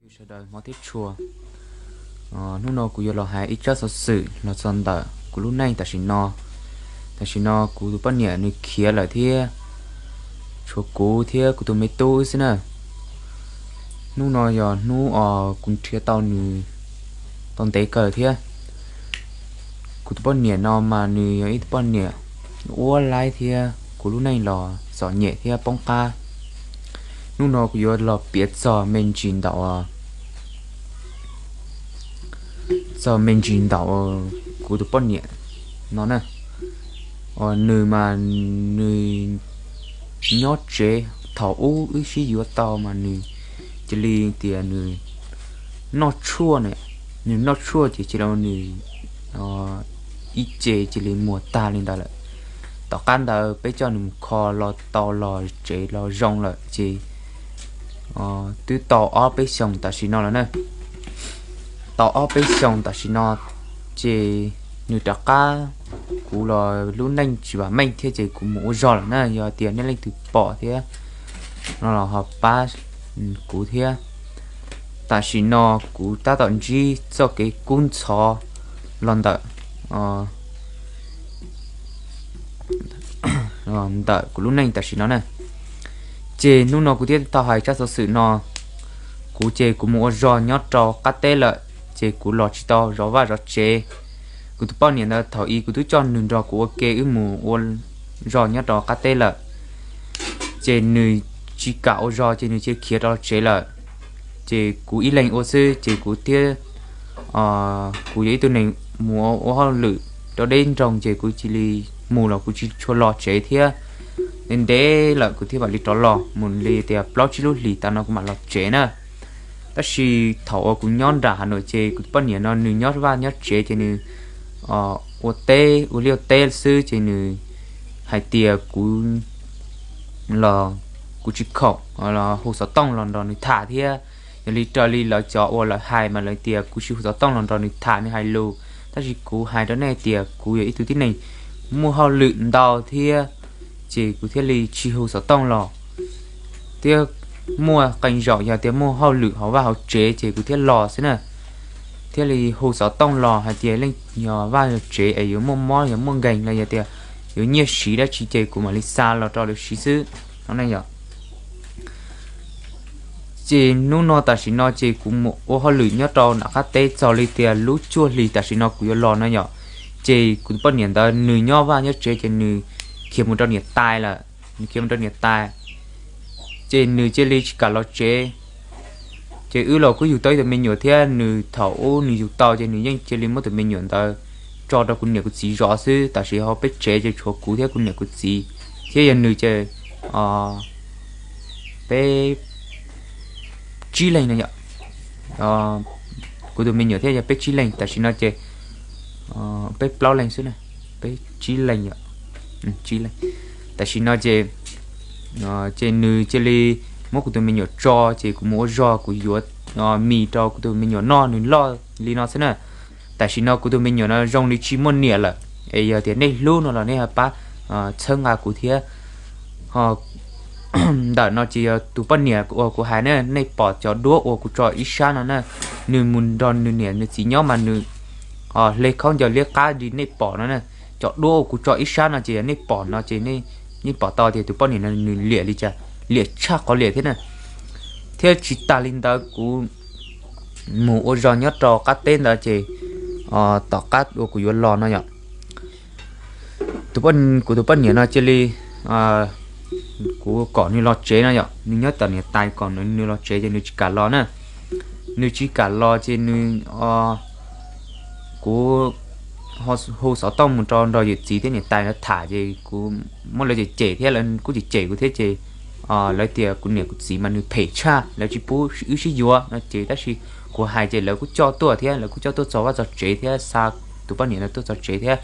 Sawv daws hmov thiab tshua, hnub no kuv yuav los hais ib tsab xov xwm los txog ntawm kuv lub neej tam sim no. Tam sim no kuv tus poj niam nws khiav lawm thiab, tshuav kuv thiab kuv tus me tub xwb na. Hnub no yog hnub uas kuv nrhiav tau nws tau ntev kawg thiab. Kuv tus poj niam no mas nws yog ib tug poj niam uab laib thiab kuv lub neej los txom nyem thiab poob qab. Hnub no kuv yuav los piav txog me ntsis ntawm txog me ntsis ntawm kuv tus poj niam no na. Nws mas nws nyob tsev, thaum ub wb sib yuav tau mas nws cia li tias nws noj tshuaj na, nws noj tshuaj ces cia li nws ib ce cia li muag tag li ntawd lawm. Tom qab ntawd peb coj nws mus kho los tau los tsev los zoo lawm ces twb tau ob peb xyoos tam sim no lawm na. Tau ob peb xyoos tam sim no ces nws rov qab, kuv los lub neej tsis vam meej thiab ces kuv mus ua zog lawm na. Yog tias nej leej twg pom thiab no los ho pab kuv thiab. Tam sim no kuv tab tom ntsib txoj kev kub ntxhov los ntawm ntawm kuv lub neej tam sim no na. Ces hnub no kuv thiaj tau hais tsab xov xwm no. Kuv ces kuv mus ua zog nyob rau qab teb lawm, ces kuv los tsis tau zov vaj zov tsev. Kuv tus poj niam ntawd thaum ub kuv twb coj nws nrog kuv ua ke wb mus ua zog nyob rau qab teb lawm, ces nws tsis kam ua zog ces nws cia khiav rau tsev lawm. Ces kuv ib leeg ua xwb ces kuv thiab, kuv yog ib tug neeg mus ua hauj lwm rau deb nroog ces kuv cia li mus los kuv tsis tshua los tsev thiab. Ntev ntev lawm kuv thiaj mam li rov los, mus li tias plaub tsib lub hlis tas no kuv mam los tsev na. Tab sis thaum uas kuv nyob nram Hav Nuam ces kuv poj niam no nws nyob vaj nyob tsev ces nws ua teb ua liaj ua teb xwb ces nws hais tias kuv los kuv tsis khoom los hu xov tooj los nrog nws tham thiab. Yog li raws li lawv cov uas lawv hais mas lawv tias kuv tsis hu xov tooj los nrog nws tham nws hais lus, tab sis kuv hais rau nej tias kuv yog ib tug tib neeg muaj hauj lwm ntau thiab, ces kuv thiaj li tsis hu xov tooj los. Thiab muaj qee zaum yog tias muaj hauj lwm hauv vaj hauv tsev ces kuv thiaj los xwb na. Thiaj li hu xov tooj los hais tias leej yog vaj yog tsev es yuav muaj mob yog muaj nkeeg los yog tias yuav nyiaj siv dab tsi ces kuv mam li xa los rau lawv siv xwb no ne yom. Ces hnub no tam sim no ces kuv mus ua hauj lwm nyob rau nram qab teb txog li tias lub cuaj hlis tam sim no kuv yuav los no yom. Ces kuv tus poj niam ntawd nws nyob vaj nyob tsev ces nws khiav mus rau niam tais lawm, nws khiav mus rau niam tais. Ces nws cia li tsis kam los tsev. Ces wb los kuj yug tau ib tug me nyuam thiab, nws thaum ub nws yug tau ces nws yeej cia li muab tus me nyuam ntawd tso rau kuv niam kuv txiv zov xwb. Tam sim hauv peb tsev ces tshuav kuv thiab kuv niam kuv txiv, thiab yog nws ces peb tsib leeg no yom. Kuv tus me nyuam thiab yog peb tsib leeg, tam sim no ces peb plaub leeg xwb na, peb tsib leeg yom, tsib leeg. Tam sim no ces ces nws cia li muab kuv tus me nyuam tso, ces kuv mus ua zog kuv yuav mis rau kuv tus me nyuam noj, nws loj li no xwb na. Tam sim no kuv tus me nyuam no zoo li tsis muaj niam lawm, es yog tias nej hlub no los nej pab txhawb nqa kuv thiab. Ho ntawm no ces yog tus poj niam uas kuv hais na, nej pom cov duab uas kuv tso ib sab no na, nws mus nrog nws niam nws txiv nyob mas nws hle khaub ncaws liab qab li nej pom no na. Cov duab uas kuv tso ib sab no ces yog nej pom no ces nej pom tau tias tus poj niam no nws liam li cas, liam tshaj qhov liam thiab na. Thiab tsis tas li ntawd kuv mus ua zog nyob rau qab teb ntawd ces tom qab uas kuv yuav los no yom, kuv tus poj niam no cia li, kuv kom nws los tsev no yom, nws nyob tom niam tais kom nws los tsev ces nws tsis kam los na. Nws tsis kam los ces nws, kuv hu xov tooj mus rau nrog yawm txiv thiab niam tais lawv tham ces kuv muab lawv cem cem thiab lawv kuj cem cem kuv thiab ces lawv tias kuv niam kuv txiv mas nws phem tshaj, lawv tsis pub wb sib yuav no ces tab sis kuv hais ces lawv kuj coj tuaj thiab, lawv kuj coj tuaj txog vaj txog tsev thiab xa tus poj niam no tuaj txog tsev thiab.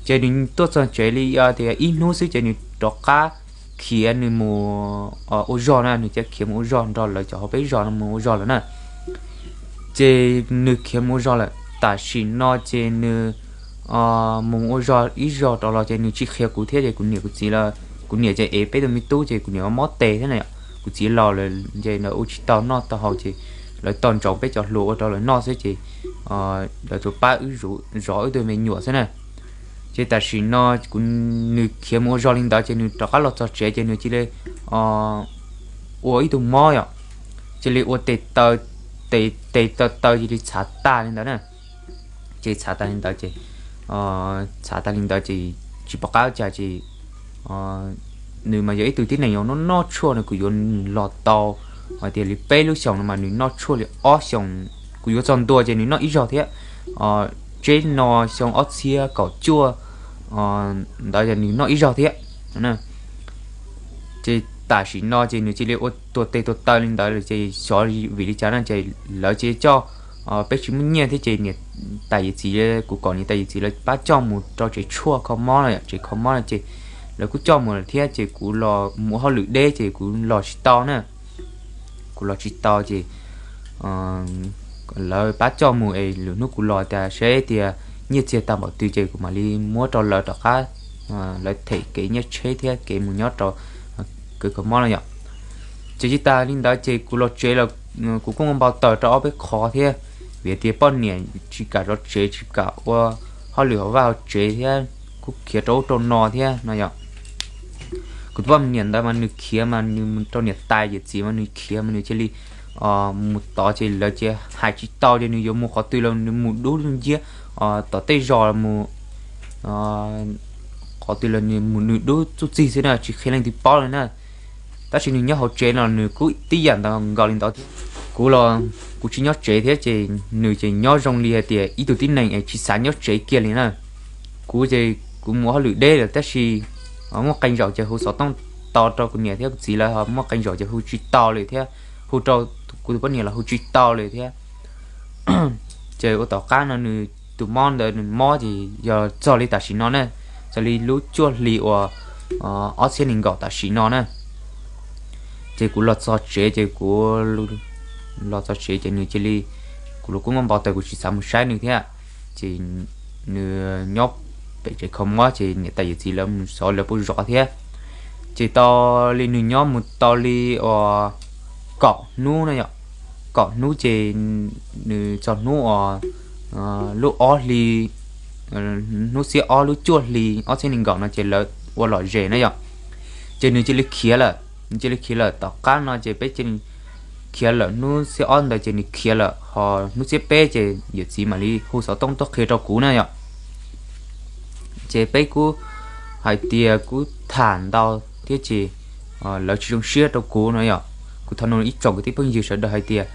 Ces nws tuaj txog tsev li tias ib hnub xwb ces nws rov qab khiav nws mus ua zog na, nws cia khiav mus ua zog nrog lawv cov hauv peb zos no mus ua zog lawm na. Ces nws khiav mus ua zog lawm, tam sim no ces nws mus ua zog ib zog rov los ces nws tsis qhia kuv thiab ces kuv niam kuv txiv, kuv niam ces ev peb tug me tub ces kuv niam mob tes thiab na, kuv txiv laus lawm ces ua tsis tau noj tau haus ces lawv tog ntsoov peb cov hluas ua rau lawv noj xwb ces lawv tsuas pab wb zov wb tug me nyuam xwb na. Ces tam sim no kuv, nws khiav mus ua zog li ntawd ces nws rov qab los txog tsev ces nws cia li ua ib tug mob yom, cia li ua tes taw, tes taw taw cia li txhav tag li ntawd na. Ces txhav tag li ntawd ces, txhav tag li ntawd ces tsis pom qab cas ces nws mas yog ib tug tib neeg yuav noj noj tshuaj no, kuv yuav nws los tau hais tias li peb lub xyoos no mas nws noj tshuaj li ob xyoos, kuv yuav txog ntua ces nws noj ib zaug thiab. Tseb no xyoo ob txhiab kaum cuaj ntawd yog nws noj ib zaug thiab. Ces tam sim no ces nws cia li ua tuag tes tuag taw li ntawd ces xyov vim li cas na ces lawv cia li coj, peb tsis muaj nyiaj thiab ces niam tais yawm txiv, kuv kom niam tais yawm txiv lawv pab coj mus rau tsev tshuaj kho mob no, tsev kho mob no ces lawv kuj coj mus lawm thiab ces kuv los mus ua hauj lwm deb ces kuv los tsis tau na. Kuv los tsis tau ces lawv pab coj mus es lwm hnub kuv los tas seb tias nyiaj txiag tau npaum twg ces kuv mam li muab rau lawv rov qab, lawv them kev nyiaj tsheb thiab kev mus nyob rau kev kho mob no yom. Ces tsis tas li ntawd ces kuv los tsev los kuv kuj npau taws rau ob peb qho thiab, vim tias poj niam tsis kam zov tsev tsis kam ua hauj lwm hauv vaj hauv tsev thiab kuj khiav rau ub rau no thiab no yom. Kuv tus poj niam ntawd mas nws khiav mas nws mus rau niam tais yawm txiv mas nws khiav mas nws cia li mus tod ces lawv cia hais tsis tau ces nws yuav mus qhov twg los nws mus dub nciab, tom tej zos mus qhov twg los nws mus nws dub txuj txig xwb na tsis qhia leej twg paub li na. Tab sis nws nyob hauv tsev no nws kuj tib yam ntawd nkaus li ntawd thiab. Kuv los kuv tsis nyob tsev thiab ces nws ces nyob zoo li hais tias ib tug tib neeg es tsis xav nyob tsev kiag li na. Kuv ces kuv mus hauj lwm deb lawm tab sis muaj qee zaum ces hu xov tooj tau rau kuv niam thiab kuv txiv lawv ho muaj qee zaum ces hu tsis tau li thiab, hu rau kuv tus poj niam los hu tsis tau li thiab. Ces ua tom qab no nws tus mob ntawd nws mob ces yog txog li tam sim no na, txog li lub cuaj hli uas ob txhiab nees nkaum tam sim no na. Ces kuv los txog tsev ces kuv los txog tsev ces nws cia li, kuv los kuj muaj npau taws kuv tsis xav mus saib nws thiab. Ces nws nyob pem tsev kho mob ces niam tais yawm txiv lawv mus xyov lawv puas zov thiab. Ces tau li nws nyob mus tau li uas kaum hnub na yom, kaum hnub ces nws txog hnub uas lub ob hli, hnub xiab ob lub cuaj hli ob txhiab nees nkaum no ces lawv ua lom zem na yom. Ces nws cia li khiav lawm, nws cia li khiav lawm tom qab no ces peb cia li khiav lawm hnub xiab ob ntawd ces nws khiav lawm ho hnub xiab peb ces yawm txiv mam li hu xov tooj tuaj qhia rau kuv na yom. Ces peb kuj hais tias kuv tham ntau thiab ces lawv tsis zoo siab rau kuv no yom. Kuv thov nug ib tsoom kwv tij phooj ywg sawv daws hais tias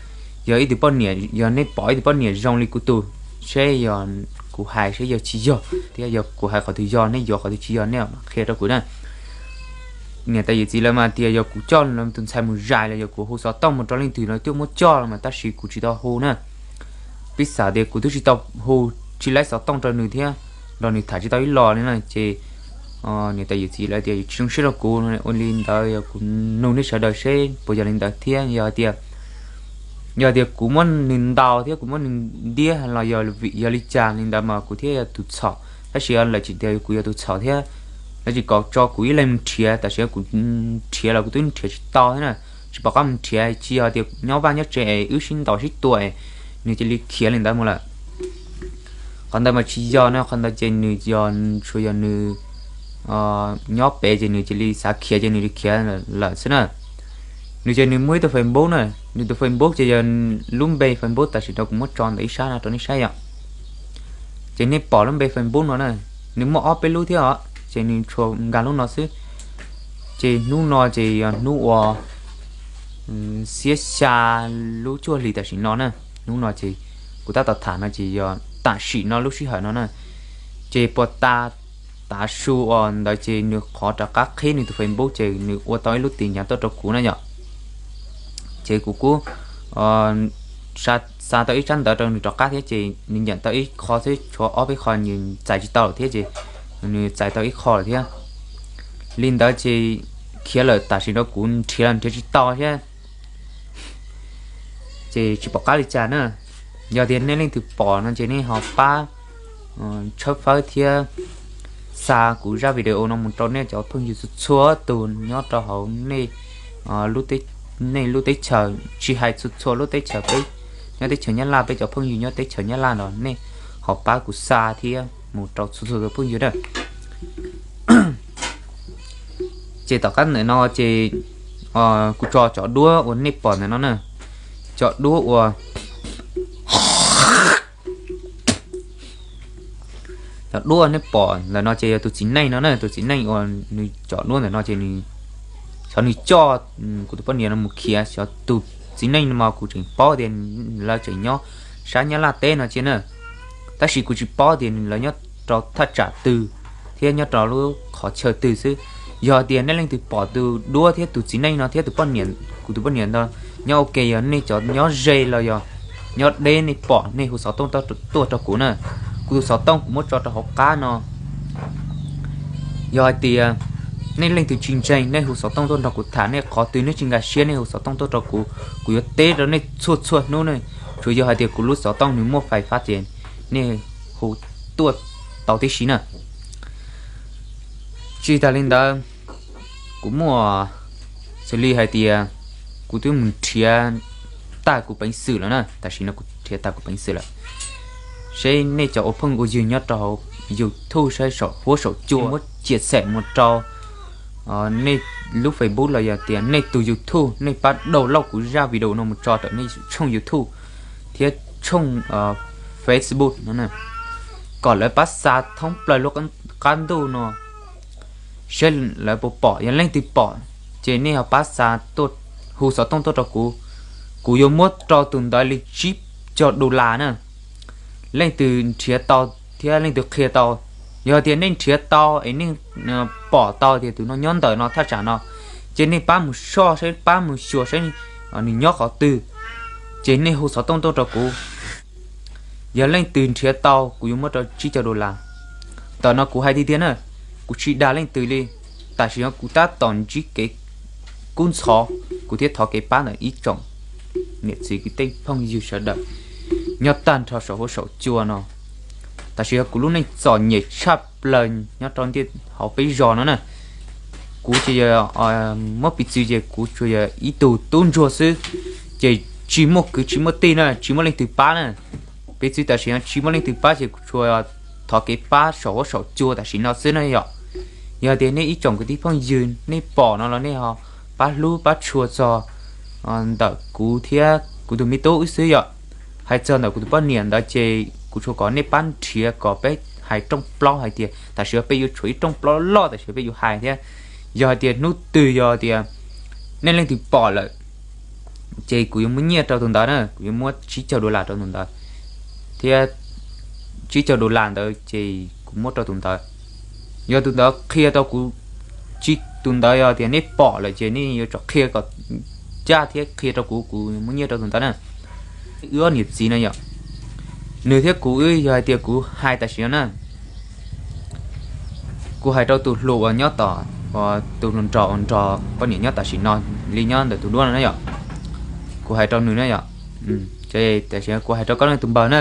yog ib tug poj niam, yog nej pom ib tug poj niam zoo li kuv tus, seb yog kuv hais seb yog tsis yog thiab yog kuv hais qhov twg yog nej yuav, qhov twg tsis yog nej qhia rau kuv na. Niam tais yawm txiv lawv mas tias yog kuv coj tus ntxhais mus zais los yog kuv hu xov tooj mus rau leej twg los twb muab coj los mas tab sis kuv tsis tau hu na. Piv xam tias kuv twb tsis tau hu, tsis laib xov tooj rau nws thiab nrog nws tham tsis tau ib los li na ces niam tais yawm txiv lawv tias tsis zoo siab rau kuv. Ua li ntawd yog kuv nug nej sawv daws seb puas yog li ntawd thiab yog tias, yog tias kuv muab nws ntaus thiab kuv muab nws ntiab los yog vim yog li cas li ntawd mas kuv thiaj yog tus txhaum, tab sis lawv tseem tias kuv yog tus txhaum thiab lawv tseem kom tso kuv ib leeg mus nrhiav, tam sim no kuv nrhiav los kuv twb nrhiav tsis tau thiab na, tsis pom qab mus nrhiav, tsis yog tias nyob vaj nyob tsev es wb sib ntaus sib tua es nws cia li khiav li ntawd mus lawm. Qhov ntawd mas tsis yog na, qhov ntawd ces nws yog, tsuas yog nws nyob pem ces nws cia li xav khiav ces nws li khiav lawm xwb na. Nws ces nws muaj ib tug Facebook na, nws tus Facebook ces yog lub npe Facebook tam sim no kuv muab tso ntawm ib sab no rau nej saib yom. Ces nej pom lub npe Facebook no na, nws muaj ob peb lub thiab os, ces nws tsuas nkag lub no xwb. Ces hnub no ces yog hnub uas xiab xya lub cuaj hli tam sim no na. Hnub no ces kuv tab tom tham no ces yog tam sim no lub sij hawm no na. Ces puas tas, tav su uas ntawd ces nws qhov rov qab qhib nws tus Facebook ces nws ua tau ib lub tin nhắn tuaj rau kuv na yom. Ces kuv kuj xa tau ib tsab ntawv rau nws rov qab thiab ces nws nyeem tau ib qho xwb, tshuav ob peb qho nws txais tsis tau lawm thiab ces nws txais tau ib qho lawm thiab. Li ntawd ces khiav lawm tam sim no kuv nrhiav los nrhiav tsis tau thiab. Ces tsis pom qab li cas na. Yog tias nej leej twg pom no ces nej ho pab tshawb fawb thiab xa kuv zaj video no mus rau nej cov phooj ywg txhua txhua tus nyob rau hauv nej, nej lub teb chaws, tsis hais txhua txhua lub teb chaws peb nyob teb chaws Nyab Laj, peb cov phooj ywg nyob teb chaws Nyab Laj no nej ho pab kuv xa thiab mus rau txhua txhua tus phooj ywg na. Ces tom qab ntawm no ces kuv tso cov duab uas nej pom ntawm no na, cov duab uas cov duab uas nej pom ntawm no ces yog tus txiv neej no na, tus txiv neej uas nws cov duab ntawm no ces nws, xyov nws coj kuv tus poj niam no mus khiav, xyov tus txiv neej no mas kuv tseem paub tias lawv tseem nyob sab Nyab Laj teb no cia na, tab sis kuv tsis paub tias lawv nyob rau thaj tsam twg thiab nyob rau lub qhov chaw twg xwb. Yog tias nej leej twg pom tus duab thiab tus txiv neej no thiab tus poj niam, kuv tus poj niam ntawd nyob ua ke, yog nej cov nyob ze los yog nyob deb nej pom nej hu xov tooj tuaj rau kuv na. Kuv tus xov tooj kuv muab tso rau hauv qab no. Yog hais tias nej leej twg tsis ntseeg nej hu xov tooj tuaj nrog kuv tham, nej qhov twg nej tsis nkag siab nej hu xov tooj tuaj rau kuv, kuv yuav teb rau nej txhua txhua hnub ne. Tsuas yog hais tias kuv lub xov tooj nws muaj fais fab ces nej hu tuaj tau tib si na. Tsis tas li ntawd, kuv muaj xws li hais tias kuv twb mus nrhiav tag kuv peev xwm lawm na, tam sim no kuv nrhiav tag kuv peev xwm lawm. Seb nej cov ua phooj ua ywg nyob rau hauv YouTube saib saum huab saum cua muab cia xem mus rau nej lub Facebook los yog tias nej tus YouTube, nej pab download kuv zaj video no mus tso rau nej tshooj YouTube thiab tshooj Facebook no, kom lawv pab xa thoob plaws lub qab ntuj no, saib lawv puas pom. Yog leej twg pom ces nej ho pab xa tuaj, hu xov tooj tuaj rau kuv, kuv yuav muab rau tus ntawd li tsib caug dollar na. Leej twg nrhiav tau thiab leej twg qhia tau, yog tias nej nrhiav tau es nej pom tau tias tus no nyob ntawm no thaj tsam no, ces nej pab mus soj saib, pab mus xyuas saib nws nyob qhov twg, ces nej hu xov tooj tuaj rau kuv. Yog leej twg nrhiav tau kuv yuav muab rau tsib caug dollar. Ntawm no kuv hais tiag tiag na, kuv tsis dag leej twg li. Tam sim no kuv tab tom ntsib kev kub ntxhov, kuv thiaj thov kev pab ntawm ib tsoom niam txiv kwv tij phooj ywg sawv daws nyob tag nrho saum huab saum cua no. Tam sim no kuv lub neej txom nyem tshaj plaws nyob rau ntiaj hauv peb zos no na. Kuv ces yog muab piv txwv ces kuv tsuas yog ib tug tub ntsuag xwb, ces tsis muaj kwv tsis muaj tij na, tsis muaj leej twg pab na. Piv txwv tam sim no tsis muaj leej twg pab ces kuv tsuas thov kev pab saum huab saum cua tam sim no xwb na yom. Yog tias nej ib tsoom kwv tij phooj ywg nej pom no los nej ho pab hlub pab tshua txog ntawm kuv thiab kuv tus me tub wb xwb yom. Hais txog ntawm kuv tus poj niam ntawd ces kuv tsuas kom nej pab nrhiav kom peb hais rooj plaub hais tias tam sim no peb yuav tshuav ib rooj plaub loj tam sim no peb yuav hais thiab. Yog hais tias hnub twg yog tias nej leej twg pom lawm ces kuv yuav muab nyiaj rau tus ntawd na, kuv yuav muab tsib caug dollar rau tus ntawd, thiab tsib caug dollar ntawd ces kuv muab rau tus ntawd. Yog tus ntawd qhia rau kuv, tsis, tus ntawd yog tias nej pom lawm ces nej yuav tsum qhia kom ncaj thiab qhia rau kuv, kuv muab nyiaj rau tus ntawd na. Wb ob niam txiv no yom, nws thiab kuv wb yog hais tias kuv hais tam sim no na, kuv hais rau tus hluas uas nyob tom, tus hluas nraug uas nrog poj niam nyob tam sim no li nyob ntawm tus duab no na yom, kuv hais rau nws na yom. Tam sim no kuv hais rau koj tus npawg na,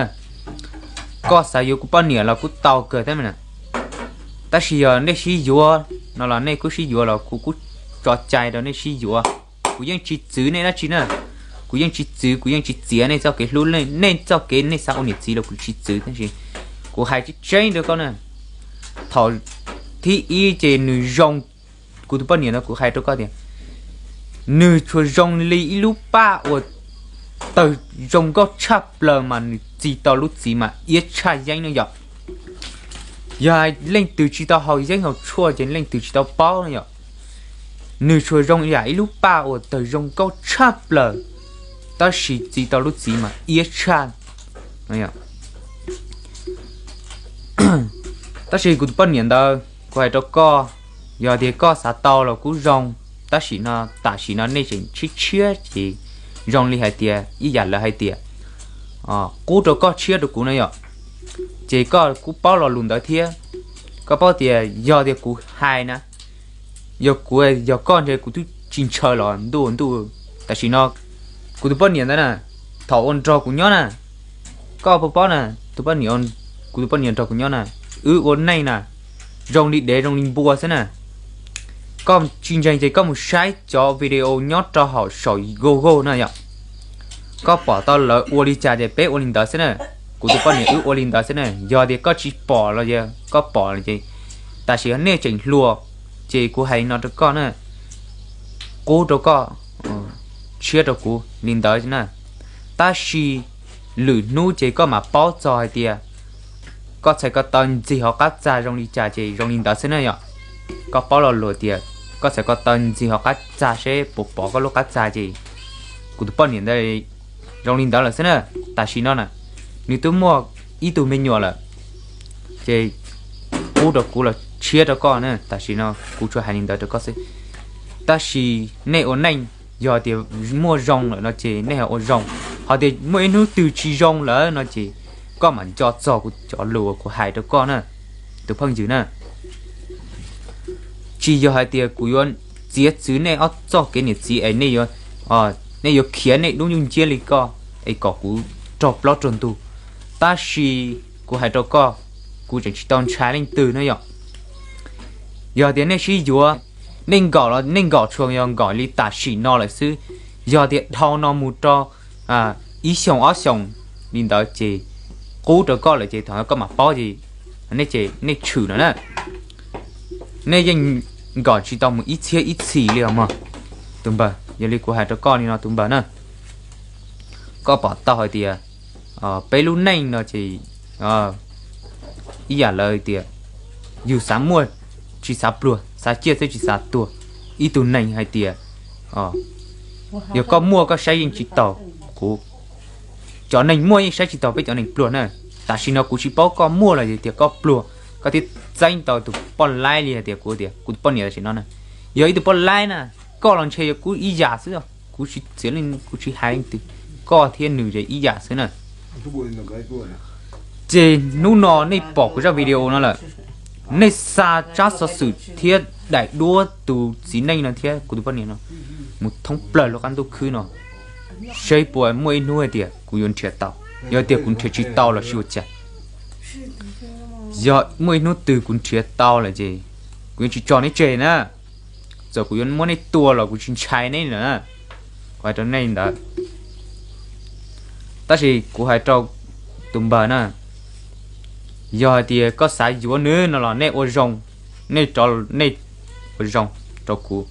koj xav yuav kuv poj niam los kuj tau kawg thiab na, tab sis yog nej sib yuav no los nej kuj sib yuav los kuv kuj tso cai rau nej sib yuav. Kuv yeej tsis txwv nej dab tsi na, kuv yeej tsis txwv, kuv yeej tsis txiav nej txoj kev hlub, nej txoj kev nej xav ua niam txiv los kuv tsis txwv, tab sis kuv hais tseeb tseeb rau koj na, thaum thib ib ces nws zoo, kuv tus poj niam no kuv hais rau koj tias nws tsuas zoo li ib lub paj uas tawg zoo nkauj tshaj plaws mas nws txi tau lub txiv mas iab tshaj yeeb no yom. Yog leej twg tsis tau haus yeeb haus tshuaj ces leej twg tsis tau paub no yom. Nws tsuas zoo yam ib lub paj uas tawg zoo nkauj tshaj plaws, tab sis txi tau lub txiv mas iab tshaj. Tab sis kuv tus poj niam ntawd kuv hais rau koj, yog tias koj xav tau los kuj zoo, tab sis no tam sim no nej tseem tshiab tshiab ces zoo li hais tias ib yam lawv hais tias qub rau koj tshiab rau kuv no yom. Ces koj kuj paub lo lus ntawd thiab, koj paub tias yog tias kuv hais na, yog kuv, yog koj ntshe kuv twb tsis ntshaw los ntuj ntuj. Tam sim no kuv tus poj niam ntawd na, thaum ua nrog kuv nyob na, koj puas paub na, tus poj niam, kuv tus poj niam nrog kuv nyob na, wb ua neej na zoo li dev zoo li npua xwb na. Koj tsis ntseeg ces koj mus saib cov video nyob rau hauv saum Google na yom. Koj pom tau lawv ua li cas ces peb ua li ntawd xwb na. Kuv tus poj niam wb ua li ntawd xwb na. Yog tias koj tsis pom los yog koj pom ces tam sim nej tseem hluas, ces kuv hais li no rau koj na, qub rau koj, tshiab rau kuv li ntawd na. Tab sis lwm hnub ces koj mam paub txog hais tias koj txhais ko taw ntxig hauv qab txag zoo li cas ces zoo li ntawd xwb na yom. Koj paub lo lus tias koj txhais ko taw ntxig hauv qab txag seb puas pom koj lub qab txag ces kuv tus poj niam ntawd zoo li ntawd lawm xwb na. Tam sim no na, nws twb muaj ib tug me nyuam lawm, ces qub rau kuv los tshiab rau koj na. Tam sim no kuv tsuas hais li ntawd rau koj xwb. Tab sis nej ua neej, yog tias muaj zoo lawm no ces nej ho ua zoo, ho tias muaj ib hnub twg tsis zoo lawm no ces koj mam nco txog kuv cov lus uas kuv hais rau koj na, tus phooj ywg na. Tsis yog hais tias kuv yuav txiav txwv nej ob txoj kev niam txiv es nej yuav khiav nej dub nyuj nciab li koj es kom kuv raug plaub raug ntug. Tab sis kuv hais rau koj, kuv tseem tsis tau ntshai leej twg na yom. Yog tias nej sib yuav, nej nkaum los nej nkaum tsuas yog nkaum li tam sim no lawm xwb. Yog tias dhau no mus rau ib xyoos ob xyoos li ntawd ces qub rau koj lawm ces thaum koj mam paub ces nej ces nej tshwm no na. Nej yeej nkaum tsis tau mus ib txhiab ib txhis li os mog tus npawg. Yog li kuv hais rau koj li no tus npawg na, koj pom tau hais tias peb lub neej no ces ib yam lawv tias yus xav muaj tsis xav pluag, xav ciaj xwb tsis xav tuag. Ib tug neeg hais tias yog koj muaj koj saib yeej tsis taus kuv, cov neeg muaj yeej saib tsis taus peb cov neeg pluag na. Tam sim no kuv tsis paub koj muaj los yog tias koj pluag, koj thiaj txeeb tau tus poj laib li hais tias kuv tias kuv tus poj niam tam sim no na. Yog ib tug poj laib na, koj los ntshe yog kuv ib yam xwb, kuv tsis txiav leej, kuv tsis hais leej twg, koj thiab nws ces ib yam xwb na. Ces hnub no nej pom kuv zaj video no lawm, nej xa tsab xov xwm thiab daim duab tus txiv neej no thiab kuv tus poj niam no mus thoob plaws lub qab ntuj khwb no, seb puas muaj ib hnub hais tias kuv yuav nrhiav tau. Yog tias kuv nrhiav tsis tau los sis ua cas, yog muaj ib hnub twg kuv nrhiav tau lawm ces kuv yuav tsis tso neb tseg na. Txawm kuv yuav muab neb tua los kuv tsis ntshai neb na. Kuv hais rau nej ntawd. Tab sis kuv hais rau tus npawg na, yog hais tias koj xav yuav nws no los nej ua zoo, nej, nej ua zoo rau kuv.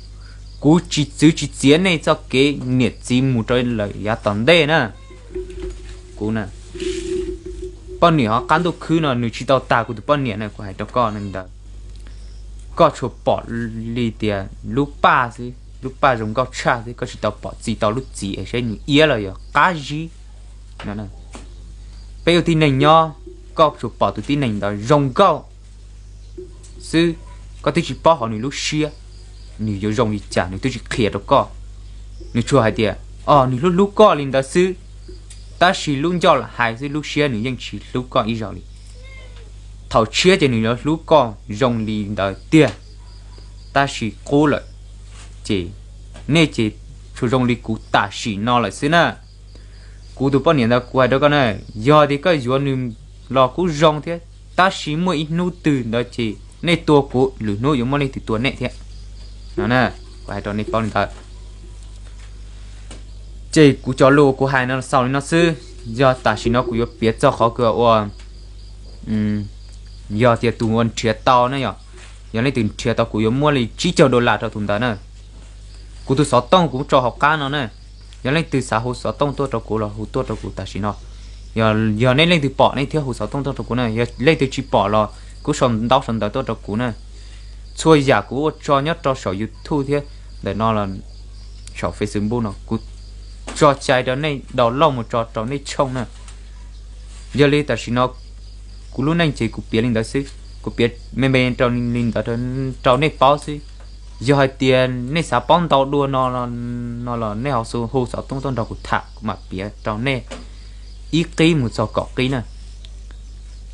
Kuv tsis txwv tsis txiav nej txoj kev niam txiv mus rau lawm yav tom ntej na. Kuv na, poj niam hauv qab ntuj khwb no nws tsis tau tag kuv tus poj niam na, kuv hais rau koj li ntawd. Koj tsuas pom li tias lub paj xwb, lub paj zoo nkauj tshaj xwb, koj tsis tau pom txi tau lub txiv es saib nws iab los yog qab zib no. Peb ua tib neeg nyob, koj tsuas pom tus tib neeg ntawd zoo nkauj xwb, koj twb tsis paub hauv nws lub siab nws yuav zoo li cas, nws twb tsis qhia rau koj. Nws tsuas hais tias, o, nws hlub hlub koj li ntawd xwb, tab sis lub ncauj lam hais xwb, lub siab nws yeej tsis hlub koj ib zaug li. Thaum tshiab ces nws yuav hlub koj zoo li ntawd tiag, tab sis qub lawm ces nej ces tsuas zoo li kuv tam sim no lawm xwb na. Kuv tus poj niam ntawd kuv hais rau koj na, yog tias koj yuav nws los kuj zoo thiab, tab sis muaj ib hnub twg ntawd ces nej tua kuv, lwm hnub yuav muaj leej twg tua nej thiab. No, kuv hais rau nej paub li ntawd. Ces kuv cov lus kuv hais no xaus li no xwb, yog tam sim no kuv yuav piav txog qhov kws ua, yog tias tus uas nrhiav tau na yom, yog leej twg nrhiav tau kuv yuav muab li tsib caug dollar rau tus ntawd na. Kuv tus xov tooj kuv tso hauv qab no na, yog leej twg xav hu xov tooj tuaj rau kuv los hu tuaj rau kuv tam sim no. Yog nej leej twg pom nej thiaj hu xov tooj tuaj rau kuv na, yog leej twg tsis pom los kuj sau ntaub sau ntawv tuaj rau kuv na. Txhua yam kuv ua tso nyob rau saum YouTube thiab ntawm no los saum Facebook no kuv tso cai rau nej download mus tso rau nej tshooj na. Yog li tam sim no kuv lub neej ces kuv piav li ntawd xwb, kuv piav me me rau li ntawd rau nej paub xwb. Yog hais tias nej xav paub ntau dua no, no los nej ho hu xov tooj tuaj nrog kuv tham, kuv mam piav rau nej ib qib mus txog kaum qib na.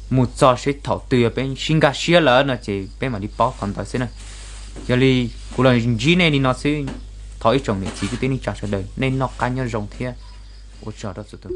Mus txog seb thaum twg yog peb sib nkag siab lawm no ces peb mam li paub qhov ntawd xwb na. Yog li kuv los ntsib nej li no xwb, thov ib tsoom niam txiv kwv tij neej tsa sawv daws nej noj qab nyob zoo thiab ua tsaug rau txhua tus.